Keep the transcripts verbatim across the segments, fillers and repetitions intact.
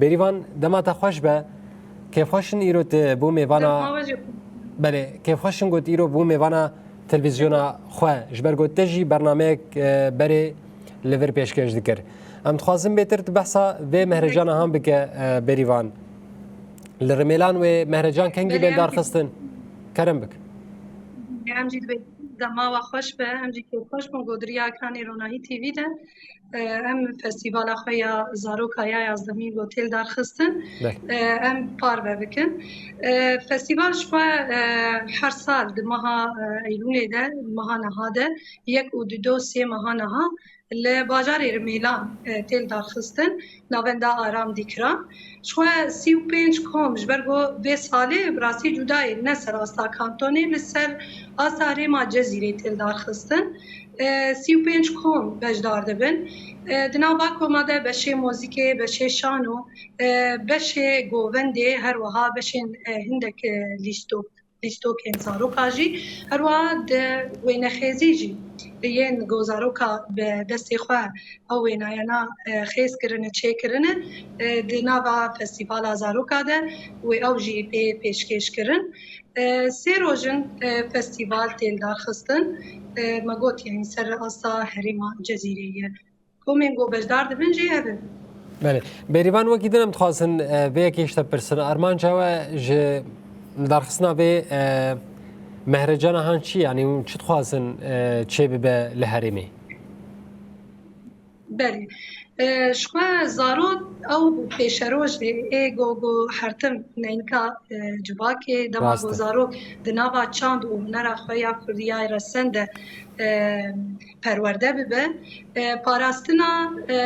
Bêrîvan, dema te xweş be. Kêfxweş in îro tu bû mêvana Dema we jî. Belê, kêfxweş in got îro bû mêvana televîzyona xwe. Ji ber got te jî bernameyek, e, berê li vir pêşkêş dikir. Em dixwazin bêtir tu behsa vê mehrecana han bike, e, Bêrîvan. Li Rimêlan wê mehrecan kengî Belê, em jî bêldarxistin? Kerem bik. Em jî dibê dema we xweş be, em jî kêfxweş bûn ku di riya ekranê Ronahî T V de, e, em festîvala xwe ya zaroka ya yazdemîn got têl darxistin. Belê. E, em parve bikin. E, festîval ji xwe, e, her sal di meha, e, Eylûlê de, meha niha de, yek û du do sê meha niha li bajarê Rimêlan, e, têl darxistin, navenda Aram Dîkran. Ji xwe sî û pênc kom ji ber ku vê salê bi rastî cuda ye, ne ser asta kantonê, li ser asta herêma Cezîrê têl darxistin. E, sî û pênc kom beşdar dibin. E, di nav va koma de beşê muzîkê, beşê şano, e, beşê govendê, her wiha beşên, e, hindek, e, lîstok lîstokên zaroka jî, her wiha di wênexêzî jî yên ku zaroka bi destê xwe ew wênayana, e, xêz kirine, çêkirine, e, di nava festîvala zaroka de wê ew jî pê pêşkêş kirin. E, sê roj in, e, festîval têl darxistin. E, me got, yanî ser asta herêma Cezîrê ye. Komên ku beşdar dibin jî hev in. Belê. Bêrîvan, wekî din em dixwazin, e, vê yekê ji te pirsin. Armanca we ji darxistina vê, e, mehrecana han çi? Yanî hûn çi dixwazin, e, çêbibe li herêmê? Belê. E, ji xwe zarok ew pêşerojê ê ku, ku hertim neynika, e, civakê, dema Rast ku e. zarok di nava çand û hunera xwe ya kurdî ya resen de, e, perwerde bibe. E, parastina, e,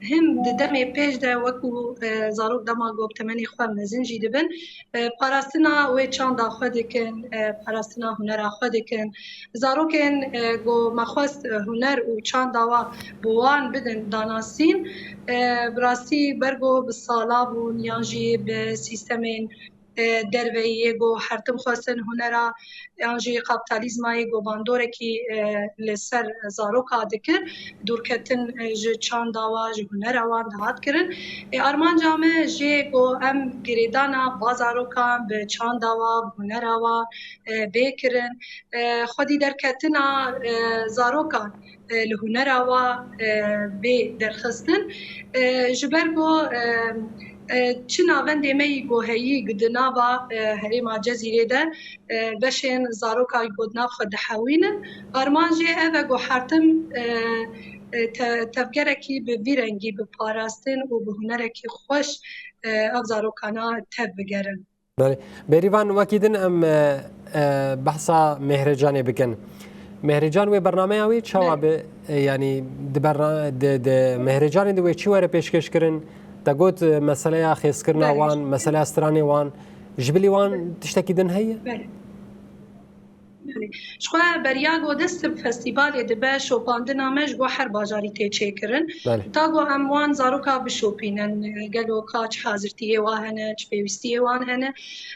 him di demê pêş de wekû, e, zarok dema ku bi temenê xwe mezin jî dibin, e, parastina wê çanda xwe dikin, e, parastina hunera xwe dikin. Zarokên, e, ku me xwest, e, huner û çanda wa bi wan bidin danasîn, e, bi rastî ber ku bi sala bûn yan jî bi sîstemên e, derveyî yê ku hertim xwestin hunera yan jî kapitalizmayê ku bandorekî, e, li ser zaroka dikir, dûrketin, e, ji çanda wan, ji hunera wan dihat kirin. E, armanca me jê ku em girêdana ba zarokan bi çanda wan, bi hunera wan, e, bê kirin. E, xwedî derketina, e, zarokan e, li hunera wa, e, bê derxistin. E, ji ber ku, e, e, çi navendê me yî ku heyî di nava, e, herêma Cezîrê de, e, beşên zaroka ku di nav xwe dihewînin. Armanc jê ev e ku hertim, e, e, te-, tevgerekî bi vî rengî bi parastin û bi hunerekî xweş, e, ev zarokana tev bigerin. Belê. Bêrîvan, wekî din em, e, e, behsa Mêhrecanê bikin. Mêhrecan wê bernameya wê çawa Belê. bi, e, yanî di berna-, di, di Mêhrecanê de wê çi were pêşkêş kirin? Te got, e, meseleya xêzkirina Belê. wan, meseleya stranê wan. Ji bilî wan Belê. tiştekî din heye? Belê. Belê. Ji xwe beriya ku dest bi festîvalê dibe, şopandina me ji bo her bajarî tê çêkirin. Belê. Ta ku em wan zaroka bişopînin, gelo ka çi hazirtiyê wan hene, çi pêwîstiyê wan hene.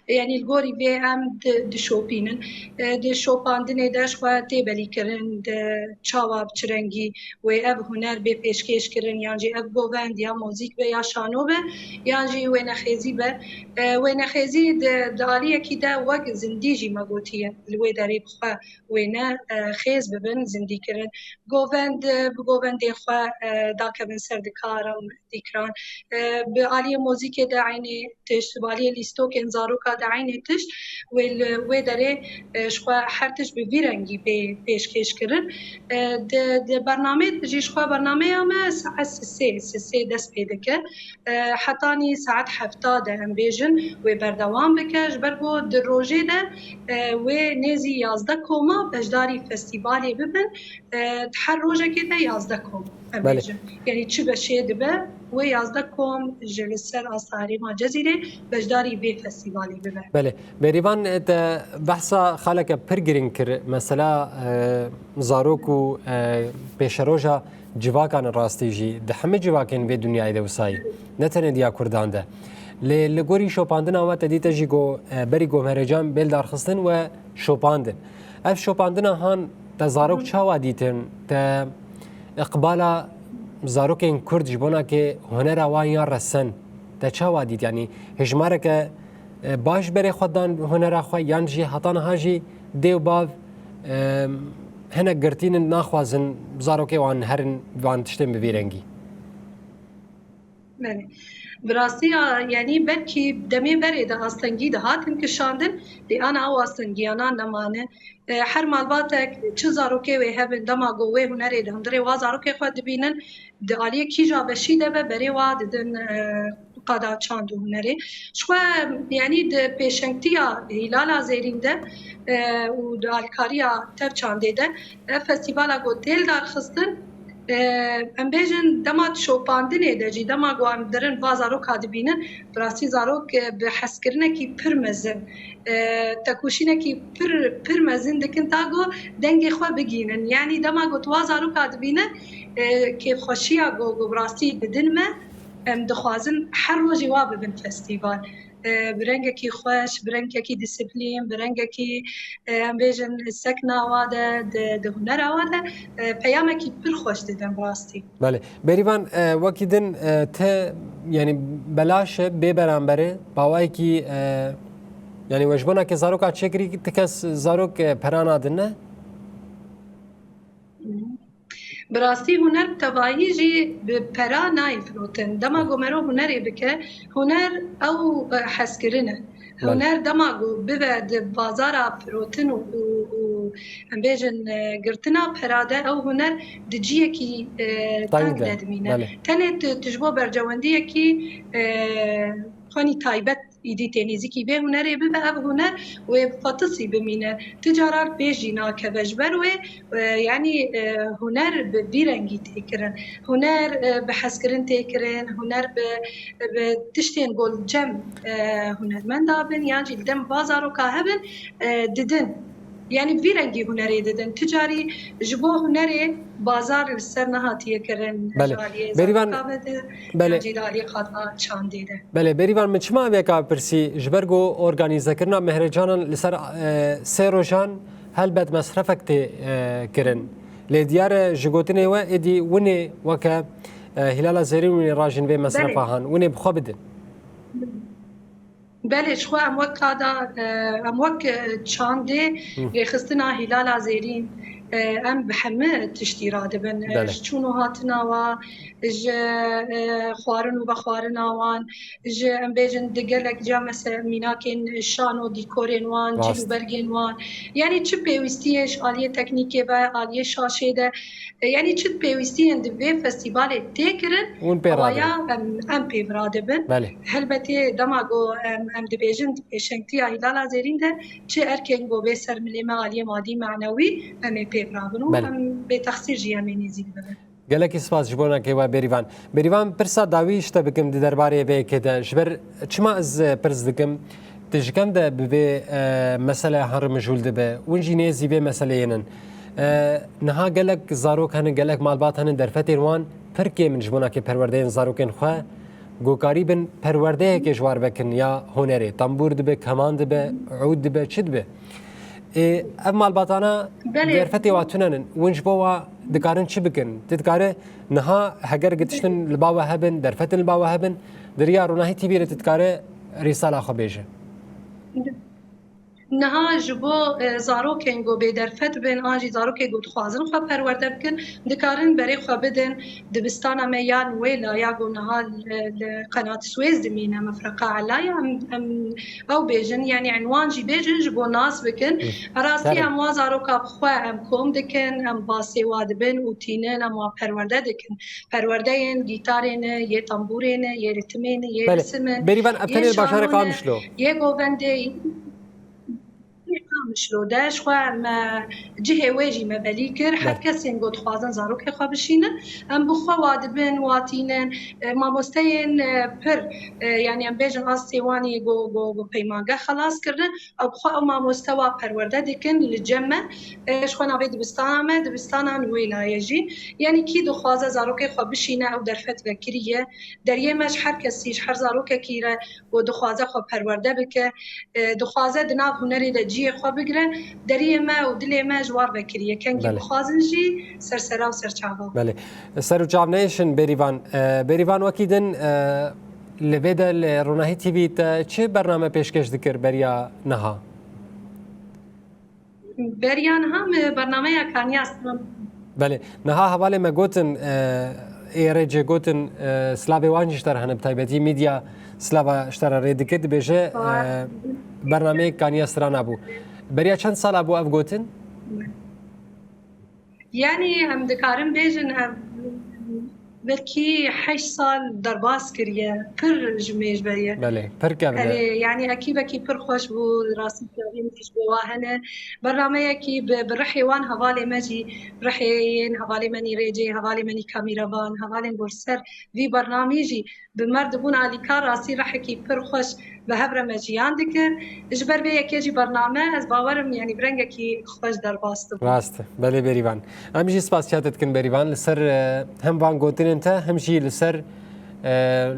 Yanî li gorî vê em di-, dişopînin. E, di şopandinê de ji xwe tê belîkirin, di çawa bi çi rengî wê ev huner bê pêşkêş kirin, yan jî ev govend ya muzîk be ya şano be, yan jî wênexêzî be. E, wênexêzî di, di aliyekî de wek zindî jî me gotiye, li wê derê bi xwe wêne, e, xêz bibin, zindî kirin. Govend, e, bi govendên xwe, e, dakevin ser dikaran, dîkiran. E, bi aliyê muzîkê de eynî tişt, bi aliyê lîstokên zaroka de eynî tişt. Wê li wê derê, e, ji xwe her tişt bi vî rengî bê pêşkêş kirin. E, di, di bernamê jî ji xwe bernameya me saet sisê, sisê dest pê dike. E, hetanî saet hefta de em bêjin wê berdewam bike. Ji ber ku di rojê de, e, wê nêzî yazdeh koma beşdarî festîvalê bibin. E, her rojekê de yazdeh kom em Belê. bêjin. Yanî çi beşê dibe, wê yazdeh kom ji li ser asta herêma Cezîrê beşdarî vê festîvalê bibe. Belê. Bêrîvan, e, te behsa xaleke pir girîng kir. Mesela, e, zarok û, e, pêşeroja civakan rastî jî di hemî civakên vê dinyayê de wisayî. Ne tenê diya Kurdan de. Lê li gorî şopandina we te dîte jî ku, e, berî ku Mêhrecan bê lidarxistin we şopandin. Ev şopandina han te zarok Hı. çawa dîtin? Te iqbala zarokên Kurd ji bona ke hunera wan ya resen, Te çawa dît? Yanî hejmareke, e, baş berê xwe dan hunera xwe, yan jî heta niha jî dê û bav, e, hinek girtînin, naxwazin zarokê wan herin van tiştên bi vî rengî? Belê. Bi rastî ya, yanî belkî demê berê de astengî dihatin kişandin, lê ana ew astengiyana nemane. E, her malbatek çi zarokê wê hebin, dema ku wê hunerê di hundirê wa zarokê xwe dibînin, di aliyê kîja beşî de be, berê wa didin, e, qada çand û hunerê. Ji xwe, yanî di pêşengtiya Hîlala Zêrîn de, e, û di alkariya tev çandê de, ev festîvala ku tê li dar xistin, e, em bêjin dema şopandinê de jî, dema ku em dirin va zaroka dibînin, bi rastî zarok, e, bi hezkirinekî pir mezin, e, tekoşînekî pir, pir mezin dikin ta ku dengê xwe bigînin. Yanî dema ku tu va zaroka dibîne, e, kêfxweşiya ku, ku bi rastî didin me, em dixwazin her rojî wa bibin festîval. E, bi rengekî xweş, bi rengekî disiplîn, bi rengekî, e, em bêjin sekna wa de, di, di hunera wa de, e, peyamekî pir xweş didin bi rastî. Belê. Berîvan, e, wekî din, e, ti, yanî belaş e, bê beramber e, bi awayekî, e, yanî we ji bona ke zaroka çêkirî, ti kes zarok, e, pera nadin, ne? Bi rastî huner tevayî jî bi pera nayê firotin. Dema ku mero hunerê bike, huner ew, e, hezkirin e. Belê. Huner dema ku bibe di bazara firotin û, û, û em bêjin, e, girtina pera de, ew huner di ciyekî, e, Teng teng de. de dimîne. Belê. Tenê tu, tu ji bo bercewendiyekî, e, xwenî taybet îdî tê nêzîkî vê hunerê bibe, ev huner wê bi fetisî bimîne. Ti caran pêş jî nakeve. Ji ber wê, e, yanî, e, huner bi vî rengî tê kirin. Huner, e, bi hezkirin tê kirin, huner bi, bi tiştên ku li cem, e, hunermenda bin, yan jî li dem va zaroka hebin, e, didin. Yanî vî rengî hunerê didin. Ti carî ji bo hunerê bazar li ser nehatiye kirin. Belê. Ji aliyê Berîvan, zaroka ve de, belê. Yan jî li aliyê qada çandê de. Belê, Berîvan, min çima ev yeka pirsî? Ji ber ku organîzekirina Mehrecanan li ser, e, sê rojan helbet mesrefek tê, e, kirin. Lê diyar e ji gotinê we êdî winê weke, e, Hîlala Zêrîn winê rajin vê mesrefa Belê. han. Winê bi xwe bidin. Belê, ji xwe em wek kada, e, em wek, e, çandê Hı. rêxistina Hîlala Zêrîn, e, em bi hemî tiştî radibin. E, Belê. ji çûn û hatina wa, ji, e, xwarin û vexwarina wan, ji, em bêjin, di gelek ca mese-, mînakên şan û dîkorên wan, cil û Rast. bergên wan. Yanî çi pêwîstiyê ji aliyê teknîkê ve, aliyê şaşê de, e, yanî çi pêwîstiyên di vê festîvalê tê kirin, Hûn pê ewa radibin. ya em, em pê radibin. Belê. Helbetê dema ku em, em dibêjin di pêşengtiya Hîlala Zêrîn de çi erkên ku bê ser milê me aliyê madî manewî em ê pê birabin û Belê. em bê texsîr jî em ê nêzîk bibin. Gelekî spas ji bo nakê we Berîvan. Berîvan, pirsa dawî ji te bikim di derbarê vê yekê de. Ji ber çima ez, e, pirs dikim? Ti ji kem de bi vê, e, mesele herin mijûl dibe? Hûn jî nêzî vê meseleyê nin. E, niha gelek zarok henin, gelek malbat henin, derfetên wan pir kêm in ji bo nakê perwerdeyên zarokên xwe. Ku karîbin perwerdeyekê ji war vekin ya hunerê, tembûr dibe, keman dibe, ûd dibe, çi dibe. Ê, ev malbatana Belê. derfetê wa tune nin. Hûn ji bo wa dikarin çi bikin? Ti dikare niha heger gitiştin li ba we hebin, derfetin li ba we hebin, di riya Ronahî T V re ti dikare rîsala xwe bêje. Niha ji bo, e, zarokên ku bêderfet bin, an jî zarokên ku dixwazin xwe perwerde bikin, dikarin berê xwe bidin dibistana me ya Nuwêla ya ku niha li, li Qenat Suez dimîne, Mefreqa Ela ya em, em ew bêjin, yanî enwan jî bêjin ji bo nas bikin. Hı. Rastî Tabii. em wan zaroka bi xwe em kom dikin, em basê wa dibin û tînin, em wan perwerde dikin. Perwerdeyên gîtarê ne, yê tembûrê ne, yê ritimê ne, yê Belê. risim in, Berîvan, ev yê tenê li bajarê şano ne, Qamişlo. yê govendê, Qamişlo de ji xwe me cihê wê jî me belî kir. Her Belê. kesên ku dixwazin zarokê xwe bişînin, em bi xwe wa dibin, wa tînin. E, mamosteyên, e, pir, e, yanî em bêjin astê wan ê ku, ku, ku peymangeh xelas kirine, ew bi xwe ew mamoste wa perwerde dikin li cem me. E, ji xwe navê dibistana me, dibistana Nuwêla ye jî. Yanî kî dixwaze zarokê xwe bişîne, ew derfet vekirî ye. Deriyê me ji her kesî, ji her zarokekî re ku dixwaze xwe perwerde bike, e, dixwaze di nav hunerê de cihê xwe bigire, deriyê me û dilê me ji war vekirî ye. Kengî Belê. bixwazin jî sersera û serçava. Belê. Ser û çav neyêşin Berîvan. E, Berîvan wekî din, e, Li vê de li Ronahî T V te çi bername pêşkêş dikir beriya niha? Beriya niha min bernameya Kaniya Stran. Belê, niha hevalê me gotin, e, ê rê jê gotin, e, slavê wan jî ji te re hene, bi taybetî Mîdya slava ji te re rê dike, dibêje, e, bernameyek Kaniya Strana bû. Beriya çend sala bû ev gotin? Yani em dikarin bêjin, em belkî heşt sal derbas kiriye, pir ji mêj ve ye. Belê, pir kevn e. Erê, yani ekîbekî pir xweş bû, rastî kevn ji bo wa hene. Bernameyekî bi, bi rihê wan hevalê me jî, rihê yên hevalê menî rêcê, hevalê menî kamîrevan, hevalên gor ser vî bernamî jî bi me dibûn alîkar, rastî rihekî pir xweş bi hev re me jiyan dikir. Ji ber vê yekê jî bername, ez bawerim, yani bi rengekî xweş derbas dibû. Rast e. Belê Berîvan. Em jî spasiya te dikin Berîvan li ser, e, hem van gotinên te, hem jî li ser, e,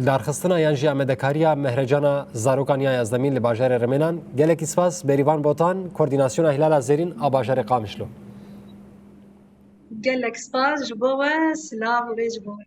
darxistina yan jî amadekariya Mehrecana Zarokan ya Yazdemîn li bajarê Remênan. Gelekî spas Berîvan Botan, Koordînasyona Hîlala Zêrîn a bajarê Qamişlo. Gelek spas ji bo we, silav û rê ji bo we.